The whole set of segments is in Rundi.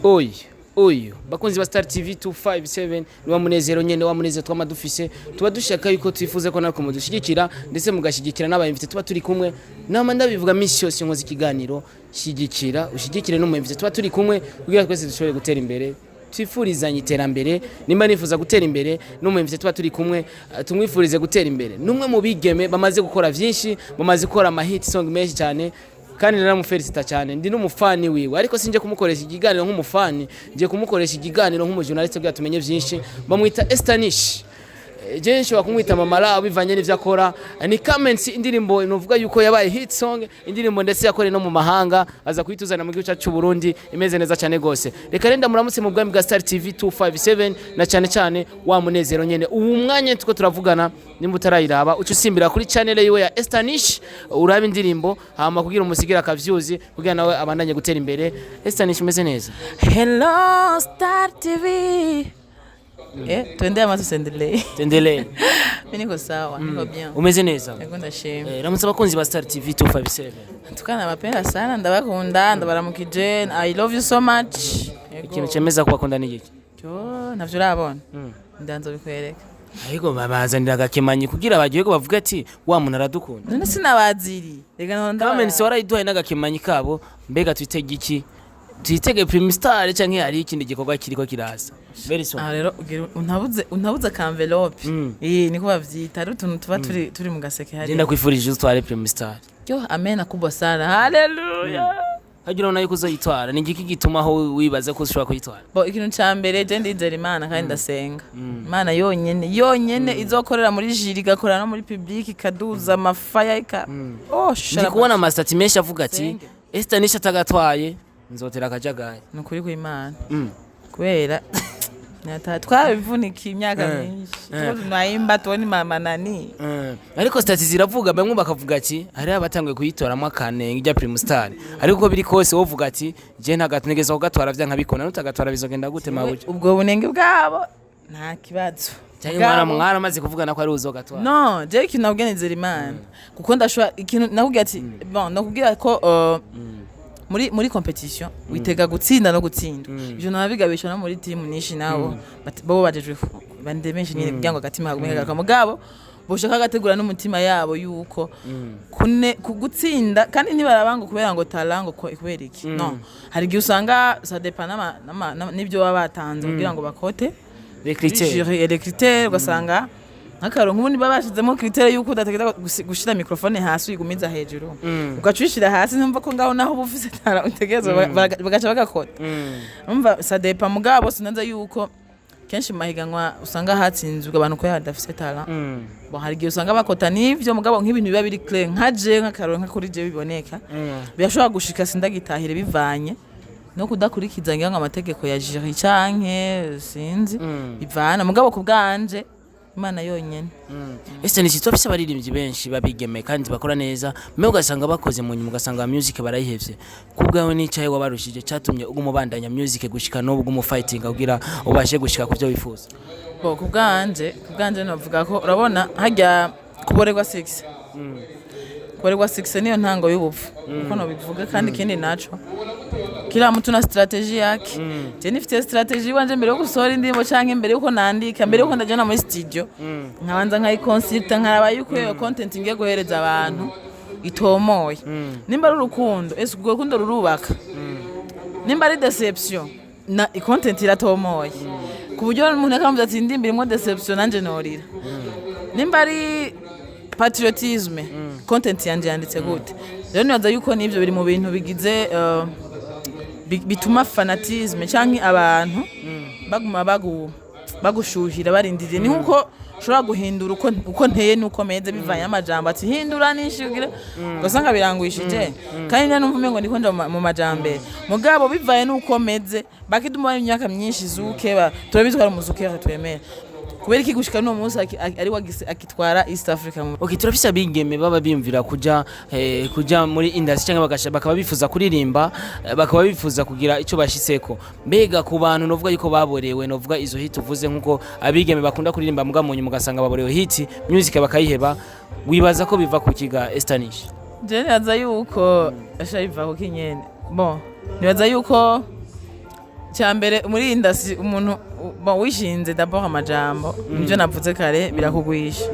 Oyu bakunzi ba Star TV 257, ni wa munezero nyene, wa munezero twama dufise. Tuba dushaka yuko twifuza ko nariko mudushigikira, ndetse mugashigikira n'aba invité tuba turi kumwe. Nama ndabivuga misi yose nkoze ikiganiro: shigikira, ushigikire n'umu invité tuba turi kumwe, kugira twese dushobore gutera imbere, twifurizanye iterambere. Nimba nifuza gutera imbere, n'umu invité tuba turi kumwe tumwifurize gutera imbere. Numwe mu bigeme bamaze gukora vyinshi, bamaze gukora ama hit song menshi cyane, kandi naramufelicita cyane, ndi n'umufani wiwe. Ariko sinje kumukoresha ikiganiro nk'umufani, ngiye kumukoresha ikiganiro nk'umujournaliste kugira tumenye vyinshi. Bamwita Estanish, je nshobora kumwita Mama Love bivanye n'ivyo akora. Ni Comments, indirimbo novuga yuko yabaye hit song, indirimbo ndetse yakoreye no mu mahanga, aza kuyituzana mu gihugu cyacu cy'u Burundi, imeze neza cyane gose. Reka renda muramutse mu bwami bwa Star TV 257, na cyane cyane wa munezero nyene. Ubu mwanya tuko turavugana, nimba utarayiraba, uca usimbira kuri channel yiwe ya Estanish, uraba indirimbo, hama kugira umusigira akavyuzi, kugira nawe abandanye gutera imbere. Estanish, umeze neza? Hello, Star TV. Tuende ama tusendelee? Tuendelee. Mimi niko sawa, niko bien. Umeze neza? Yego, ndashima. Ramutse abakunzi ba Star TV 257. Tukana nabapenda sana, ndabakunda, ndabaramukije. I love you so much. Yego. Ikintu cemeza kubakunda ni iki? Cyo ntavyo urabona. Ndanzo bikwereka. Ariko babazanira agakemanyi kugira baryoherwe, bavuge ati: "Wa muntu aradukunda." None sinabaziri. Rega none ndabara. Comments warayiduhaye n'agakemanyi kabo. Mbega twitege iki? Twitege Prime Star canke hari ikindi gikorwa kiriko kiraza very soon? Aha rero ugira untabuze ka envelope. Niko bavyita. Ari utuntu tuba turi mu gaseke Je hari. ndakwifurije utware Prime Star. Yo, amen kubwa sana. Hallelujah. Hagira ubona yuko uzoyitwara, ni igiki gituma aho wibaza ko ushobora kuyitwara? Bo, ikintu ca mbere, je ndizera Imana kandi ndasenga. Imana yonyene yonyene izokorera muri jury, igakorera no muri public, ikaduza amafaya ika oh. Ndi kubona ama statuts menshi avuga ati: Senge. "Esther Nish atagatwaye, nzotera akajagari." Ni ukuri kw'Imana, kubera nata twabivunikiye imyaka myinshi. Tuko tunaimba tuone mama nani. Ariko statuts ziravuga, bamwe bakavuga ati hari abatanguye kuyitoramo akanenge ijya Prime Star. Ariko uko biri kose, wovuga ati: "Je ntaga ntegeza kugatwara vyanka bikona." Nutagatwara bizogenda gute, mabuja? Ubwo bunenge bwabo nta kibazo. Cyangwa mwana Bwabo- mwaramaze kuvugana ko ari uzogatwara? No, je ikintu nabwiye, nizera Imana, kuko ndashobora ikintu nakubwira ati bon, nakubwira ko muri competition witega gutsinda no gutsindwa. Ivyo nabigabisha no muri team nishi nabo bo bajejwe bandemeshe nyine kugira ngo agatima kagume kagaruka, mugabo boshaka gategura n'umutima yabo yuko kune kugutsinda, kandi ntibaraba ngo kubera ngo talango ko kubera iki. No hari igihe usanga ça dépend n'ibyo baba batanze kugira ngo bakote Les critères. Jury et les critères. Ugasanga nk'akararo nk'ubu niba bashizemo critère yuko udategereza gushira microphone hasi, uyigumiza hejuru, ugaca uyishira hasi, ntumva ko ngaho naho uba ufise talent utegerezwa bagaca bagakota. Umva, ça dépend, mugabo sinanza yuko kenshi mu mahiganwa usanga hatsinzwe abantu kubera badafise talent. Bon, hari igihe usanga bakota n'ivyo, mugabo nk'ibintu biba biri clair, nka je nk'akararo nka kuri je biboneka, birashobora gushika sindagitahire bivanye no kudakurikiza ngira ngo amategeko ya jury canke sinzi, bivana. Mugabo ku bwanje, Imana yonyene. Ese ni turafise abaririmbyi benshi babigeme kandi bakora neza, mbe ugasanga bakoze, mu nyuma ugasanga music barayihevye. Ku bwawe n'icaye wabarushije catumye uguma ubandanya music gushika n'ubu, uguma fighting kugira ubashe gushika ku byo wifuza? Bo, ku bwanje novuga ko urabona harya kuborerwa 6, kuborerwa 6 niyo ntango y'ubupfu, uko nobivuga. Kandi ikindi naco, kila mtu na strategie yake. Je nifite strategie iwanje mbere yo gusohora indirimbo canke mbere yuko nandika, mbere yuko ndajana muri studio, nkabanza nkayiconsulta, nkaraba yuko iyo content ngiye guhereza abantu itomoye. Nimba ari urukundo, ese urwo rukundo rurubaka? Nimba ari déception, na content iratomoye ku buryo umuntu akamuza ati: "Indirimbo irimo déception, nanje norira." Nimba ari patriotisme, content yanje yanditse gute? Rero nibaza yuko nivyo biri mu bintu bigize bituma fanatisme canke abantu baguma bagushuhira barindiriye. Ni nkuko ushobora guhindura uko nteye nuko meze bivanye n'amajambo ati: "Hindura nishigire", ugasanga birangwishije. Kandi nta numva umengo ndiko nja mu majambere, mugabo bivaye nuko meze. Bakiduma imyaka myinshi zuke turabizi ko ari umuzuke twemera. Kubera iki gushika n'uwo munsi ari we akitwara East Africa Okay, turafise abigeme baba biyumvira kuja muri industry cyangwa bakaba bifuza kuririmba, bakaba bifuza kugira ico bashitseko. Mbega ku bantu novuga yuko baborewe, novuga izo hit uvuze, nkuko abigeme bakunda kuririmba muga mu nyuma ugasanga baborewe hit music bakayiheba, wibaza ko biva ku kiga, Estanish? Je nibaza yuko asha biva ku kinyene. Bon, nibaza yuko Cya mbere, muri iyi industry umuntu wishinze d'abord amajambo, nibyo navuze kare, birakugwisha.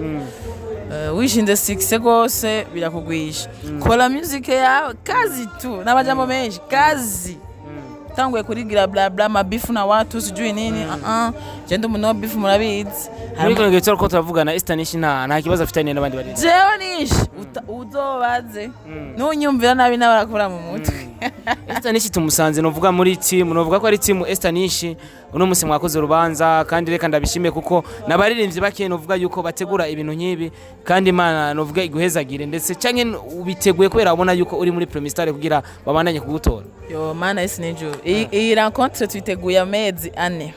Wishinze succès gose birakugwisha. Kora music yawe, kazi tu n'amajambo menshi, kazi tanguye kurigira bla bla, mabifu na watu sijui nini. Je ndi umuntu wa bifu, murabizi. Muri kino gihe turiko turavugana, Esther Nish nta kibazo afitaniye n'abandi bari. Jewe Nish uzobaze, nunyumvira nabi nawe arakura mu mutwe. Esther Nish tumusanze, novuga muri team, novuga ko ari team Esther Nish. Uno musi mwakoze urubanza, kandi reka ndabishime kuko nabaririmbyi bake novuga yuko bategura ibintu nk'ibi, kandi Imana novuga iguhezagire, ndetse canke ubiteguye kubera ubona yuko uri muri Premier Star kugira babandanye kugutora. Yo mana isi n'ijuru, iyi rencontre tuyiteguye amezi 4.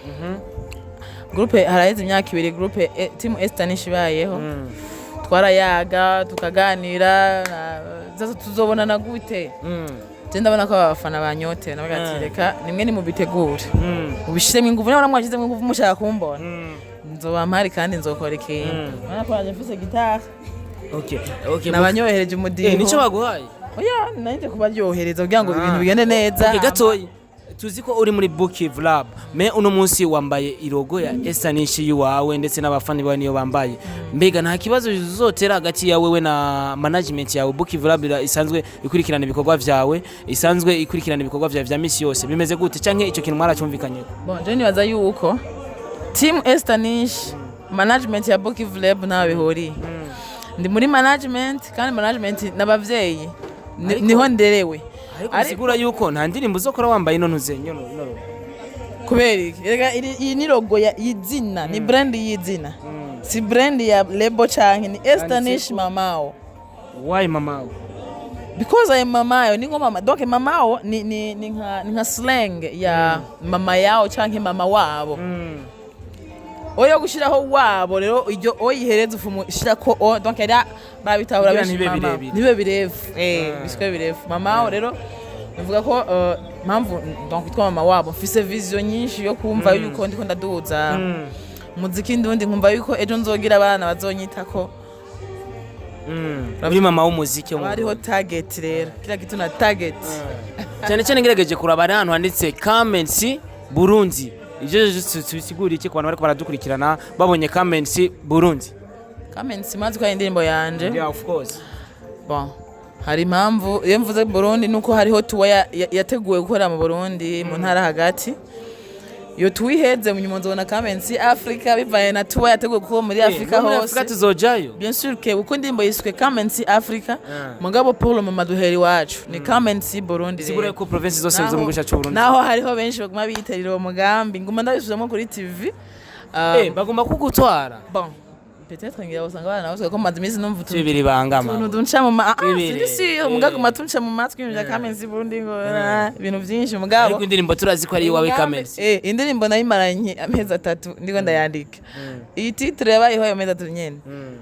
Groupe haraheze imyaka 2, groupe team Esther Nish ibayeho. Twarayaga, tukaganira zaza tuzobonana gute. Je ndabona ko abafana banyote nabaga ati reka nimwe nimubitegure, mubishiremo ingufu. Niba mwashyizemo ingufu mushaka kumbona, nzoba mpari kandi nzokora ikintu. Urabona ko naje mfise gitari. Okay. Nabanyohereje umudiho. Nico baguhaye? Oya, nanje kubaryohereza kugira ngo ibintu bigende neza. Okay, gatoyi, tuzi ko uri muri Bukiv Lab, mais uno munsi wambaye ilogo ya Esther Nish yiwawe, ndetse n'abafani bawe niyo bambaye. Mbega nta kibazo bizotera hagati yawe we na management yawe Bukiv Lab, isanzwe ikurikirana ibikorwa vyawe, isanzwe ikurikirana ibikorwa vyawe vya misi yose? Bimeze gute, canke ico kintu mwaracyumvikanye? Bon, je nibaza yuko team Esther Nish, management ya Bukiv Lab ntaho bihuriye. Ndi muri management, kandi management n'abavyeyi niho nderewe. Ariko bisigura yuko nta ndirimbo uzokora wambaye ino ntuze nyono ino logo? Kubera iki? Erega iyi ni logo ya y'izina, ni brand y'izina, si brand ya label canke ni Esther Nish mamao. Why mama? Because I am mamayo, ni nko mama. Donc mamao ni nka slang ya mama yao canke mama wabo. Oyo gushiraho wabo rero, iryo oyihereza ufumu shirako o, donc era babitahura Kugira benshi. ntibe Mama. birebire. Ntibe birefu, biswe birefu mamao. Rero bivuga ko mpamvu donc itwa mama wabo, mfise vision nyinshi yo kumva yuko ndiko ndaduza muziki ndundi, nkumva yuko ejo nzogira abana bazonyitako. Uri mama w'umuziki wo mu Haba hariho Burundi. target rero, kila kitu na target. Cyane cyane ngerageje kuraba, ari ahantu handitse Kamensi Burundi. Ivyo tubisigura iki ku bantu bariko baradukurikirana babonye Kamensi Burundi? Kamensi mazi ko ari indirimbo yanje. Yeah, of course. Bon, hari impamvu iyo mvuze Burundi, nuko hariho tour yateguwe gukorera mu Burundi, mu ntara hagati. Iyo tour iheze, mu nyuma nzobona Kamensi Africa, bivanye na tour yateguwe kuba muri Afrika No muri hose. Afrika tuzojayo. Bien sûr que uko indirimbo yiswe Kamensi Africa, mugabo pour le moment duhera iwacu ni Kamensi Burundi. Sigura Rero ko province zose zo mu gihugu cyacu Burundi. Naho hariho benshi baguma biyitarira uwo mugambi, nguma ndabisubiramo kuri TV. Bagomba kugutwara. Bon, peut-être ngira usanga abana nabo ko maze iminsi numva utuntu Tubiri bangama. Utuntu dunca mu ma Bibiri. sindi si mugabo guma tunca mu matwi ibintu bya Kamensi Burundi, ngo ibintu byinshi mugabo. Ariko indirimbo turazi ko ari iwawe, Kamensi. Indirimbo nayimaranye amezi 3 ndiko ndayandika. Iyi titre yabayeho ayo mezi 3 nyene.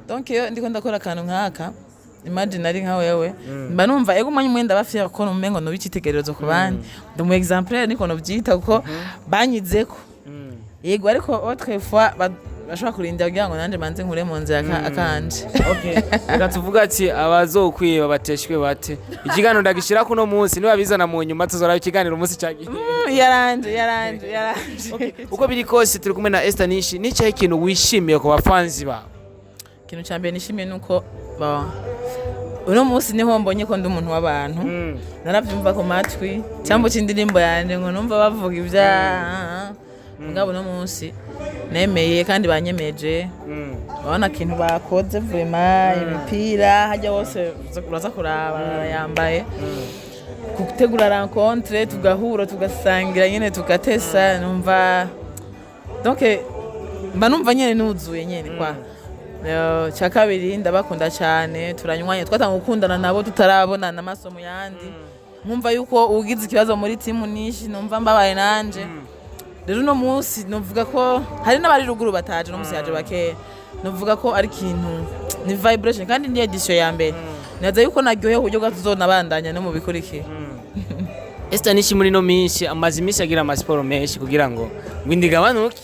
Donc iyo ndiko ndakora akantu nk'aka, imagine ari nka wewe, mba numva ego umwanya umwe ndaba fier ko numengo noba icyitegererezo ku bandi, ndi umu exemplaire niko novyita kuko banyizeko. Yego, ariko autrefois bashobora kurindira kugira ngo nanje manze nkure mu nzira akanje. Okay, reka tuvuga ati abazokwiba bateshwe bate. Ikiganiro ndagishira kuno munsi, niba bizana mu nyuma tuzoraba ikiganiro umunsi cyagiye. Yaranje, yaranje, yaranje. Uko biri kose turi kumwe na Esther Nish. Nicaye ikintu wishimiye ku bafanzi bawe? Ikintu cya mbere nishimiye nuko uno munsi niho mbonye ko ndi umuntu w'abantu. Narabyumva ku matwi cyangwa cy'indirimbo yanjye, ngo numva bavuga ibya mugabo. Uno munsi nemeye kandi banyemeje. Urabona ikintu bakoze vraiment, imipira hajya hose uraza kuraba barayambaye, gutegura rencontre, tugahura, tugasangira nyine, tugatesa. Numva donc mba numva nyine nuzuye nyine kwa. Cya kabiri, ndabakunda cyane, turanywanye, twatanga gukundana nabo tutarabonana amaso mu yandi. Nkumva yuko ugize ikibazo muri team Nish numva mbabaye nanje. Rero uno munsi nuvuga ko hari n'abari ruguru bataje, uno munsi yaje bakeya. Nuvuga ko ari ikintu ni vibration, kandi ni edition ya mbere. Nibaza yuko naryohewe uburyo bwa tuzonabandanya no mu bikurikira. Esther Nish muri no minsi amaze iminsi agira amasiporo menshi kugira ngo inda igabanuke.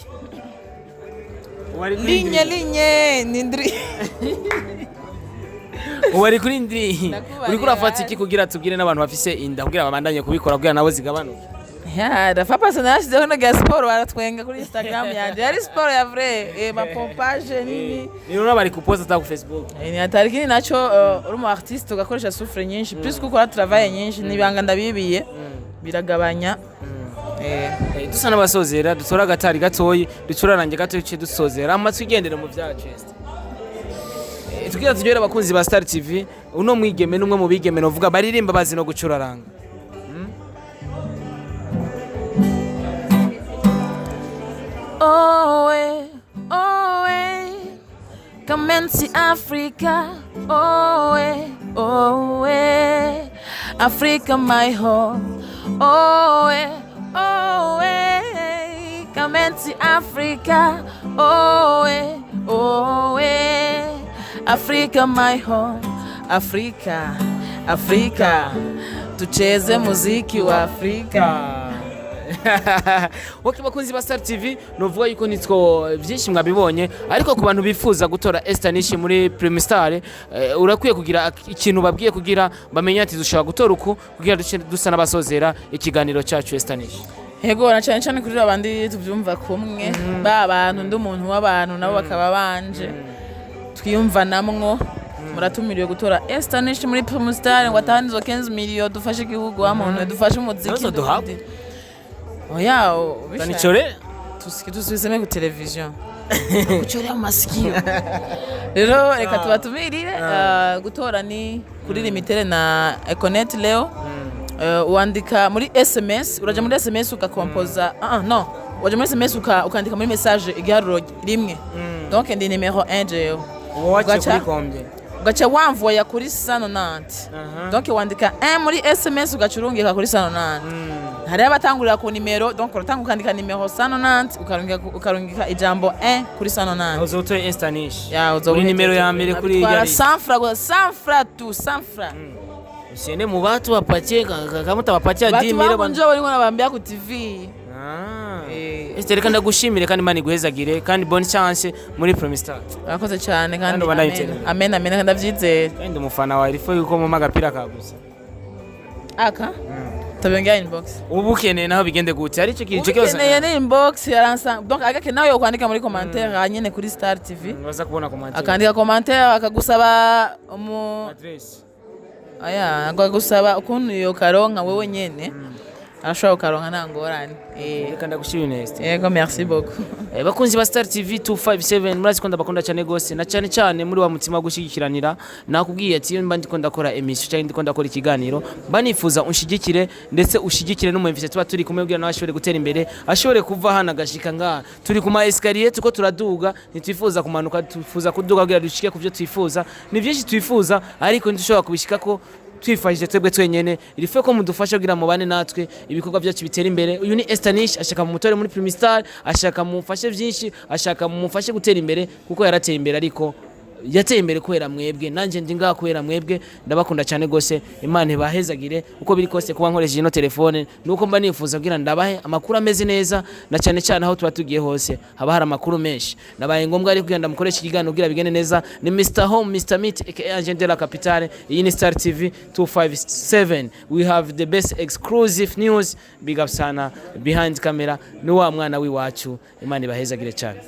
Linye linye nindri. Ubu ari kuri ndiri. Ndakubarira. Uriko urafata iki kugira tubwire n'abantu bafise inda kugira babandanye kubikora kugira nabo zigabanuke? Ya, rafa pase narashyizeho na siporo, baratwenga kuri Instagram yanje. Yari siporo ya vrai, ma pompage nini. Ni rero bari kuposta ata ku Facebook. Ni hatari. Ikindi naco, uri umu artiste ugakoresha souffle nyinshi plus kuko ukora travail nyinshi, nibanga ndabibiye biragabanya. Dusa n'abasozera, dutora agatari gatoyi, ducurarange gatoyi, duce dusozera amatwi igendere mu byacu. Esther, tugira turyohere abakunzi ba Star TV. Uno mwigeme n'umwe mu bigeme novuga baririmba bazi no gucuraranga. Oh, oh, come and see Africa. Oh, oh, Africa, my home. Oh, oh, come and see Africa. Oh, oh, Africa, my home. Africa, Africa, tucheze muziki wa Afrika. Ok, bakunzi ba Star TV, novuga yuko nitwo byinshi mwabibonye, ariko ku bantu bifuza gutora Esther Nish muri Prime Star, urakwiye kugira ikintu babwiye kugira bamenye ati dushobora gutora uku, kugira duce dusa n'abasozera ikiganiro cyacu, Esther Nish. Yego, na cyane cyane kuri babandi tubyumva kumwe, ba bantu ndi umuntu w'abantu nabo bakaba banje twiyumvanamwo, muratumiriwe gutora Esther Nish muri Primustar ngo atahane izo 15 million, dufashe igihugu wa muntu, dufashe umuziki. Nazo duhabwe. Oya, ubishaka. Tanichore. Tusiseme ku television kuchorea mu masikio. Rero reka tubatumirire, gutora ni kuri limitere na Econet leo. Wandika muri SMS, uraja muri SMS ugakompoza, no, waja muri SMS ukandika muri message igiharuro 1, donc ndi numero 1 jewe. Uwo waciye Ugaca- kuri kombye? Ugaca wamvoya kuri 190. Donc wandika 1 muri SMS, ugaca urungika kuri 190. Hariho abatangurira ku nimero, donc uratanga ukandika nimero 190, ukarungika ijambo 1 kuri 190. Uzotoye Esther Nish. Ya, uzoba uri nimero ya mbere kuri Bitwara yari 100 francs gusa, 100 francs tu 100 francs. Usiende mu batu wapatie kama utawapatia Batu 10 wangu mille. njo bariko nabambia ku TV. Ah. Eh. Esther, reka ndagushimire kandi Imana iguhezagire kandi bonne chance muri Prime Star. Urakoze cyane Kandi kandi ubandanye amen. utera. Amen, amen, ndavyizera. Kandi umufana wawe ifo yuko muma agapira kagusa. Aka tabiongea inbox. Ubu ukeneye naho bigende gute? Ari cyo kintu cyose. Ubikeneye ni inbox yaransa, donc agake nawe yokwandika muri commentaire nyene kuri Star TV. Baza kubona commentaire. Akandika commentaire akagusaba umu Address. Aya, akagusaba ukuntu iyo karonka wewe nyene arashobora kukaronka nta ngorane. Reka ndagushimire, Esther. Yego, merci beaucoup. Bakunzi ba Star TV 257, murazi ko ndabakunda cyane gose, na cyane cyane muri wa mutima wo gushyigikiranira. Nakubwiye ati iyo mba ndiko ndakora emission cyangwa ndiko ndakora ikiganiro, mba nifuza unshigikire ndetse ushigikire n'umwumvise tuba turi kumwe kugira nawe ashobore gutera imbere, ashobore kuva hano agashika ngaha. Turi ku ma escalier, tuko turaduga, ntitwifuza kumanuka, twifuza kuduga kugira dushike ku byo twifuza. Ni byinshi twifuza ariko ntidushobora kubishikako twifashije twebwe twenyene. Irife ko mudufasha kugira mubane natwe ibikorwa byacu bitera imbere. Uyu ni Esther Nish, ashaka mu mutore muri Prime Star, ashaka mumufashe byinshi, ashaka mumufashe gutera imbere kuko yarateye imbere, ariko yateye imbere kubera mwebwe. Nanjye ndi ngaha kubera mwebwe. Ndabakunda cyane gose, Imana ibahezagire. Uko biri kose kuba nkoresheje ino telefone nuko mba nifuza kugira ndabahe amakuru ameze neza, na cyane cyane aho tuba tugiye hose haba hari amakuru menshi. Nabaye ngombwa ari kugira ndamukoresha ikiganiro kugira bigende neza. Ni Mr Home, Mr Meat aka Agent de la Capitale. Iyi ni Star TV 257, we have the best exclusive news. Big up sana. Behind camera ni wa mwana w'iwacu. Imana ibahezagire cyane.